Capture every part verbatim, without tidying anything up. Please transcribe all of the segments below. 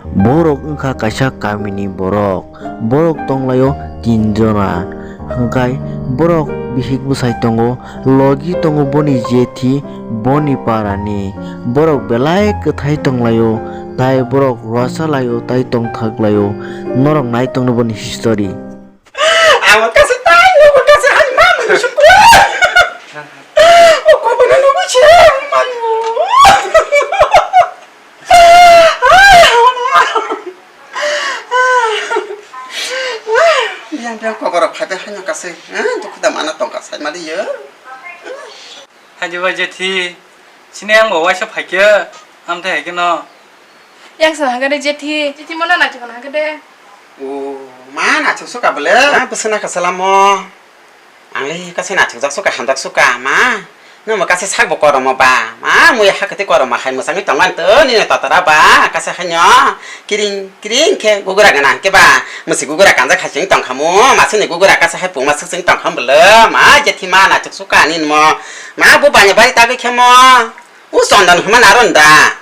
Borok wngkha kaisa kamini borok. Borok tonglaio tin jona. Hwnkhe borok bihik bwsai tongo, logi tongo boni jethi, boni parani. Borok belai kwthai tonglaio, tai borok rwchalaio, tai tongthaklaio. Norok nai tongno boni history. Ang kasa tai, ang kasa hai ma manu sukla. O ko bana no ko che man. Yang yang ko boro phai hai no kasa. Dukhu da mana tong kasa ma di yo. Haji bai jethi, sini ang bo waisa phaikhe, amtwi hai kheno. Yang sana hangkhe de jethi, jethi mona naithok hangkhe de. O, ma naithok suka bole. Ma bwswk na kasa lamo. Ang le kasa naithok jak suka, hamjak suka, ma. Nwng bo kasa sak bo korom ba. Ma, mui hakhe tei korom hai mwsangwi tongmani to, nini tatara ba, kasa haino. Kiring kiring khe gugura gana hwnkhe ba, mwswi gugura kanjak hai chwng tong kha mo, masini gugura kasa hai pungma swk chwng tong kha bwle, ma jethi ma naithok suka ani mo, ma bo banya bari tagwi khe mo, u chondon hwnma naro da.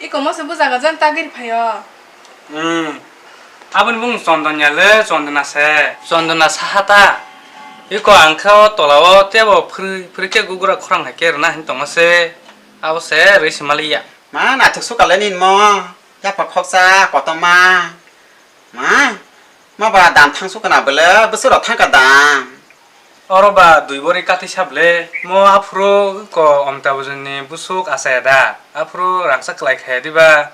Iko mo se bujaga jan tagwi phaio. Hmm. Aboni bung chondon ya le, chondona se, chondona saha ta. Iko ang khe o tola o tebo phwrwi phwrwi khe gugura khorang hai khe rwna hin tongma se, abo se rwi se maliya. Ma naithok suka le nini mo. Yapha khoksa kotorma. Ma, ma ba dam thang sukana bwle, bwswk rok thangka dam. Oro ba dui bori kathi sable, mo aphuru ko omta bujuni busuk asaya da. Aphuru rangsa kwlai khaya diba.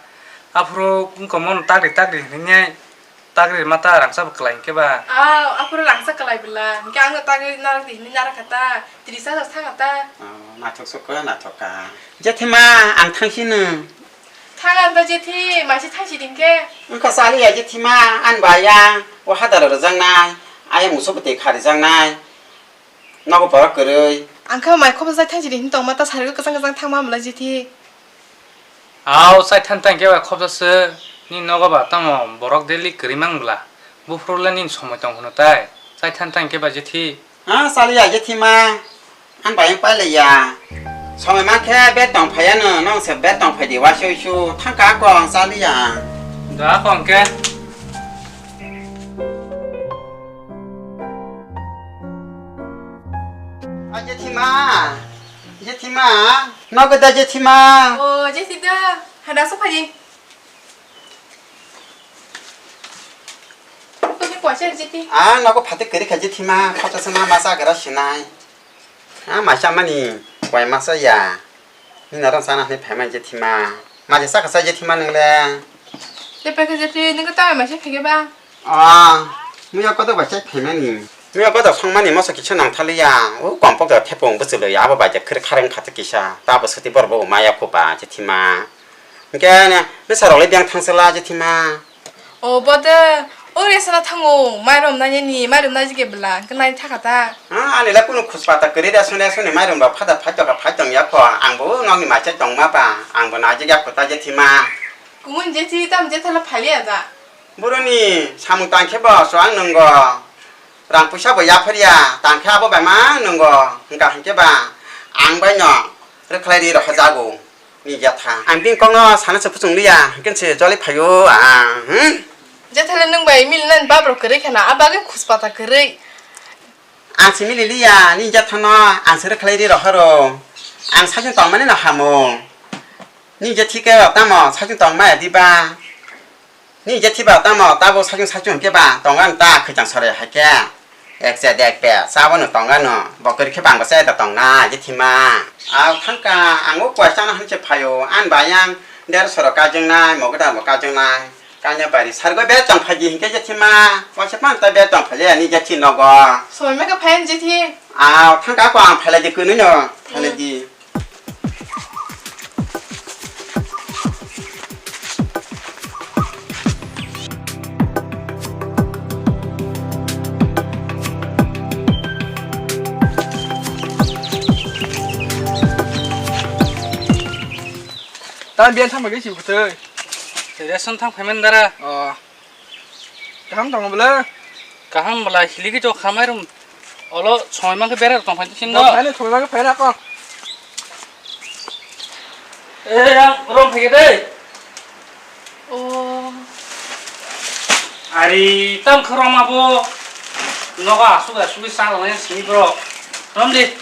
Aphuru ko mon tagri tagri hinwi tagri mata rangsa bo kwlai khe ba. Ah, aphuru rangsa kwlai bwla. Hingke ang tagri narak di hinwi narak kha ta. Tris hajar thang kha ta. Oh, naithok sukha, naithok ka. Jethima, ang thang sino. Thang ang ta jethi, maisi thang si ding khe. Wngkha chaliya jethima, ani ba yang, o hadar rwjaknai, ayang muso bwtwi kha rwjaknai, nogo borok kwrwi. Ang khe mai khobsa chai thang si ding hin tongma ta sari kwchang kwchang thangma hamla jethi. Au chai thang thang khe bai khobsa se, ni nogo ba tamo borok daily kwrwi mang bwla, buphuru le nini somoi tong hwno tai, chai thang thang khe ba jethi. Ha, chaliya jethima. Ang bai pailaiya. Somoi mankhe bet tong phaiya no, nong se bet tong phaidi waisa uisu thangka ako ang chaliya. Da ako hwnkhe. A jethima. Jethima. Nogo da jethima. O, jethi da. Hada so phaidi. Kuni poisa jethi. Ah, nogo phatik kwrwi kha jethima, khotosma masa gra sinai. Ah, masa mani koi masa ya. Ni naran sana hwnwi phaimani jethima. Maje saka sa jethima nwngle. Te pekhe jethi, nungkhe tamai masa phege ba? Ah, muya kodo ba chai phaimani. Muya kodo songmani moso kisa nangthaliya. O kompok da thepung bwchwlwi abo bai de khwrwi khareng khato kisa. Tabo swtwi borok bo maya khuba jethima. Hwnkhe bwsarok le biyang thangchwla jethima. O bode, o resana thango, mairum nani, mairum nai jige bwla, hwnkhe nai thaka ta. Ha, ani le kunu khuspata kwrwi resana resani mairum rok phada phai toka phai tong ya kho, ang bo nokni maichai tongma ba, ang bo nai jigya kho ta jethima. Kumun jethi tam jethala phaliya da. Boroni samung tang khe bo so ang nwngo. Rang puisa bo yapharya, tang khe abo bai ma nwngo, hwnkha hwnkhe ba, ang bai no rwkhlai ri rohorjago. Ni jatha. Ang bini kokno sana se kuchung liya, hwnkhe se joli phaio ang, hmm? Jethale nwng bai mili nani babrok kwrwi kheno, a bagwi khuspata kwrwi. Ang se mili liya, ni jathano ang se rwkhlai ri rohoro. Ang sakhe tongmani no hamo. Ni jethi khe tamo sakhe tongmaya diba? Ni jethi ba tamo tabo sakhe sakhe hwnkhe ba tongani ta khwchang sore hai khe. Ek se dek pe, sabo no tong ano. Bo kwrwi khe bang bo se da tong na, je thima. Au thangka, ang o kuai chana hwn se phaio, an ba yang der soro kajwng nai, mogo da bo kajwng nai. Kanya bari sargo be tong phaji hinkhe je thima. Waisa pan ta be tong phaji ani je thi nogo. Soi me ka phayan je thi. Au thangka ko ang phailai di kunu no, phailai di. Tamo biyan thang phai khe si bwtwi. Ration thang phai man dara. Oh. Kaham tongo bwle? Kaham bwla, hiligwi jok khamai rum. Olo somoi mankhe bera tong phai sin no. Phai no somoi mankhe phai na kok. Eh, yang rom phai de. Ari tam khorokma bo nogo asuk asuk sa lanai sini bro. Romdi.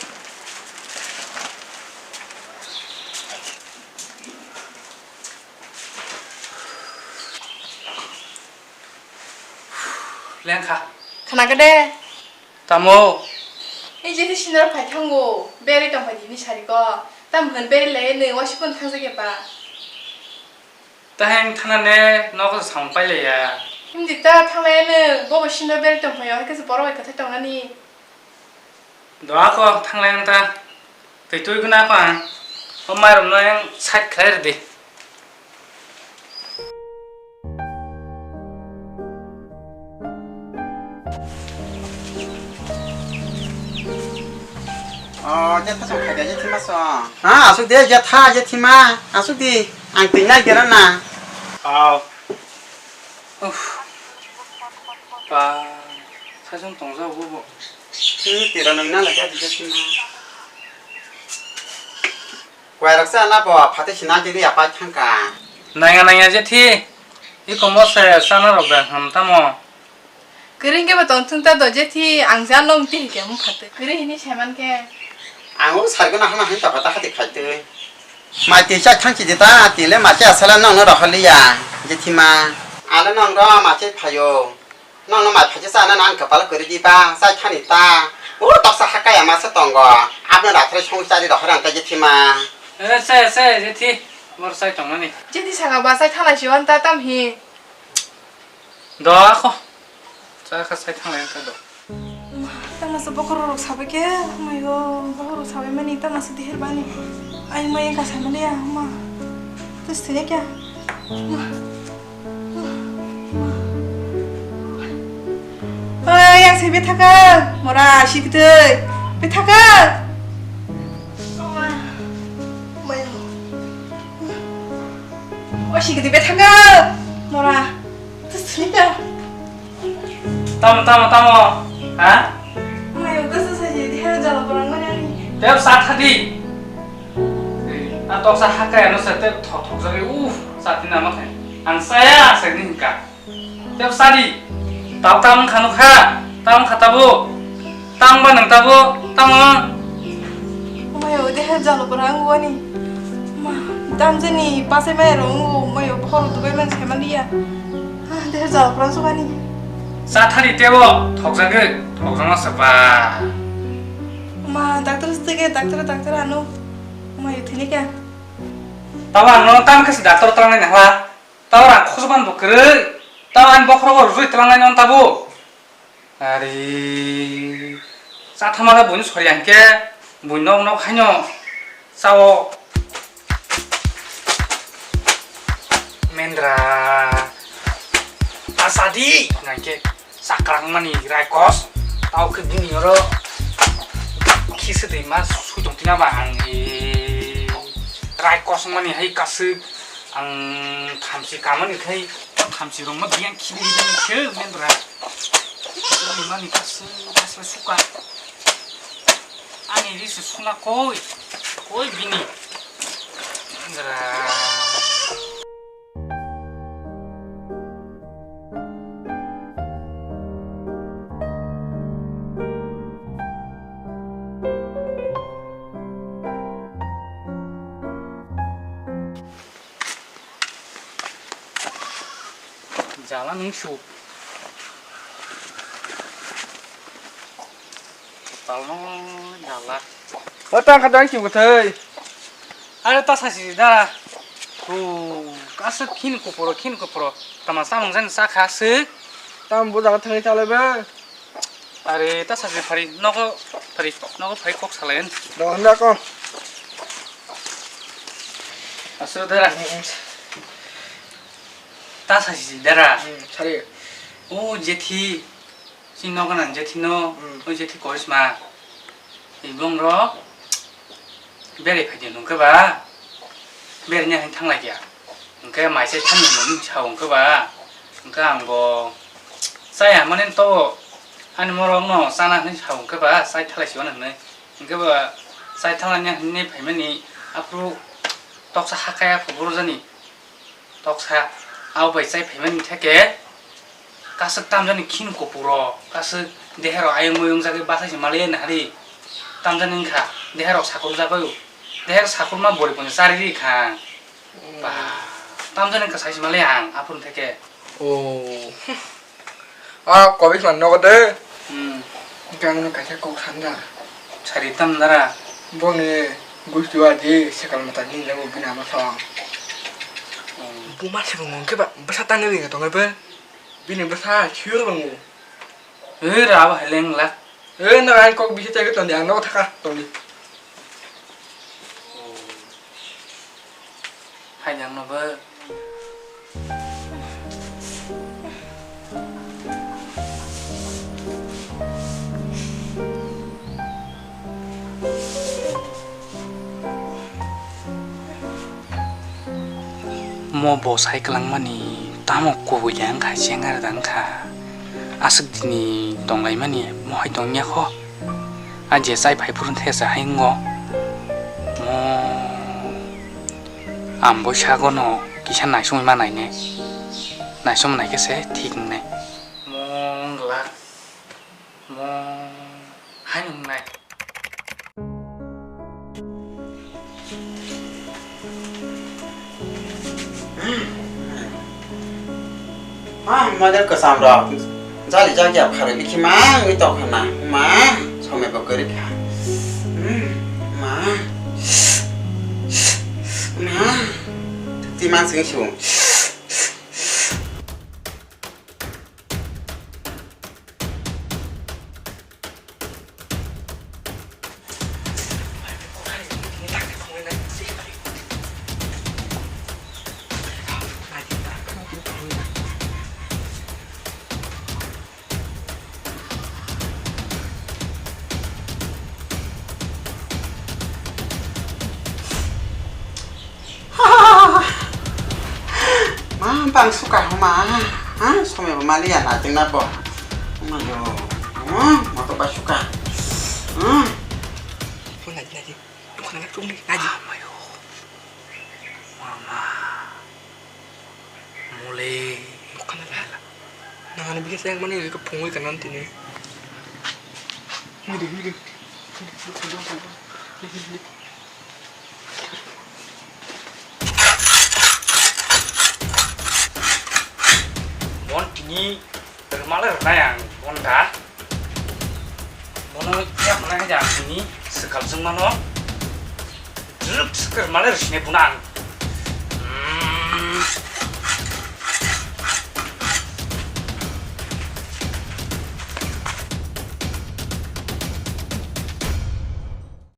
Lengkha. Khana kade. Tamo? Ei je sindor phai thango, beri tong phai dini sari ko. Tam hwn beri lai ne wasi pun thang jage ba. Taheng thana ne nogo samung pai lai ya. Himdi ta thang lai ne bobo sindor beri tong phai o, hai khe borok bai kwthai tong nani. Doa ko thang lai ta. Twi twi guna ko ang. O mai rom no yang side khlai rw di. Oh, jetha song khaida jethima song. Ha, asuk de jetha jethima. Asuk di. Ang twi nai gera na. Aw. Uff. Ba, sasong tongja bo bo. Hmm, tira nang na lagi jethima. Wairok sa na bo phatwi sina tiri apai thangka. Nangya nangya jethi. Iko mo se sana rok da ham tamo. Kwrwi hwnkhe bo tongthung ta do jethi ang ja nong tiri khe mung phatwi. Kwrwi hini saiman khe. Ang o sargo na hana hin ta pata khati khaitwi. Mai twi chak thang chidi ta tile ma cha sala nong no rohor liya. Jethi ma. Ale nong ro ma che phayo. Nono mai phaisa chana nan kapal kwrwi di ba, chai thani ta. O toksa hakaya masa tongo. Abno rathre song chari rohor ang ta jethima. Eh, se, se, jethi. Bor sai tongmani. Jethi saka ba chai thalai si wan ta tam hi. Do ako. Cha kha sai thanglai ang ta do. Tama sa bokhorok sabai khe, mayo, bokhorok sabai mani tama sa dihir bani. Ai mai ka sa mani ya, ma. Tus tene kya? Ma. Oi, yang se bethaka, mora sikdei, bethaka. O sikdei bethaka, mora. Tusnika. Tamo, tamo, tamo. Ha? Mayo, tasa saje, diha jala porang mani ani. Tep sa thadi. A toksa hakaya no sa tep thok thok jagwi, uff, sa tina ma khai. Ang saya, saya ni hingka. Tep sadi. Tau tam khanu kha. Tam kha tabo. Tam ba nang tabo. Tam. Mayo, deha jalo pora ang wani. Ma, tam jani pasai mai ro ang mayo, bokhorok dubai man sai man liya. Ah, deha jalo pora sukani. Sa thani tebo, thok jagwi, thok jama sapa. Ma, doctor stige, doctor, doctor ano. Mayo, thini kya? Tabo ang no tam khasi doctor tang nai hla. Tao rang khosokman bo kwrwi, tao ani bokhorogo rwjui twlangnai non tabo. Ari, chathama khe buino sori ang khe, buino nok nok haino chao. Mendra, asadi, nang khe. Chakrang mani raikos, tao khe bini oro khisi twi ma sui tong tina ba ang e raikos mani hai kasuk ang thamchi kamani khai thamchi rok ma biyang khibi biyang khe mendra mani kasuk kasuk suka ani ri se suna koi koi bini mendra. Jala nung su. Palno jala. O tang kha dang kibu thai. Are ta sasi da. Ku kasa khin kupuro khin kupuro. Tama samung jan sa kha se. Tam bo jala thai ta lebe. Are ta sasi phari nogo phari nogo phari kok salayan. Do handa ko. Asu dara. Ta sasi dara. Sari. O jethi. Chini nogo nang jethi no, hmm, o jethi korisma. Ibong ro berai phai di hwnkhe ba, berai ni thang lai kya. Hwnkhe mai se thani mani sa hwnkhe ba, hwnkhe ang bo chaya mani to ani morok no chana hwnwi sa hwnkhe ba, chai thalai si hwnwi. Hwnkhe ba chai thalai ni hwnwi phai mani aphuru toksa hakaya phoboro jani. Toksa, abo bai chai phaimani theke, Kaswk tamjani khin kopuro, kaswk deherok ayung mayung jagwi bathai se maliya nahari. Tamjani wngkha, deherok sakur jagwi, deher sakur ma bori poni chari ri kha. Ba, tamjani wngkha sai se maliya ang, aphuru theke. Oh. Ah, kobi man nogo de. Hmm. Gangno kaisa kok sanja. Sari tam dara. Boni gustu aji sekal mata ni jago bini ama sawang. Hmm. Buma se bongong ke ba, basa tangwi tongo be. Bini bwsa sure wngo. Oi, ra bo heleng la. Oi, no, ang kok bisi tege tondi, ang no thaka tondi. Hai jang no bo. Mo bo sai kwlangmani tamo kubui le wngkha, chengari da wngkha. Aswk dini tonglaimani mo hai tongya kho. A je chai phai phuru thesa hai wngo. Mo ambo sagono kisa naisumui ma naine. Naisum naikhe se thik wngnai. Mo wngla. Mo hai wngnai. Ah, model kwcham rok. Jali jagya pharwi bikhi ma wngwi tongkha na. Ma, somai bo kwrwi kha. Hmm, ma. Ma. Timan sing sung. Ma bang suka homa, ha, somai bo mali ya na tingna bo. Ma yo, ma to ba suka. Hmm. Phone lagi lagi. Bukan anak tunggu lagi. Ma yo. Mama. Mole. Bukan anak. Nang ani bikin sayang mana itu pungui kanan tini. Ini deh, ini deh. Bon tini rwmale rwnai ang bon da. Bono yak manai ja ang tini swkal chwng mano. Drwk swkal rwmale rwsine bono ang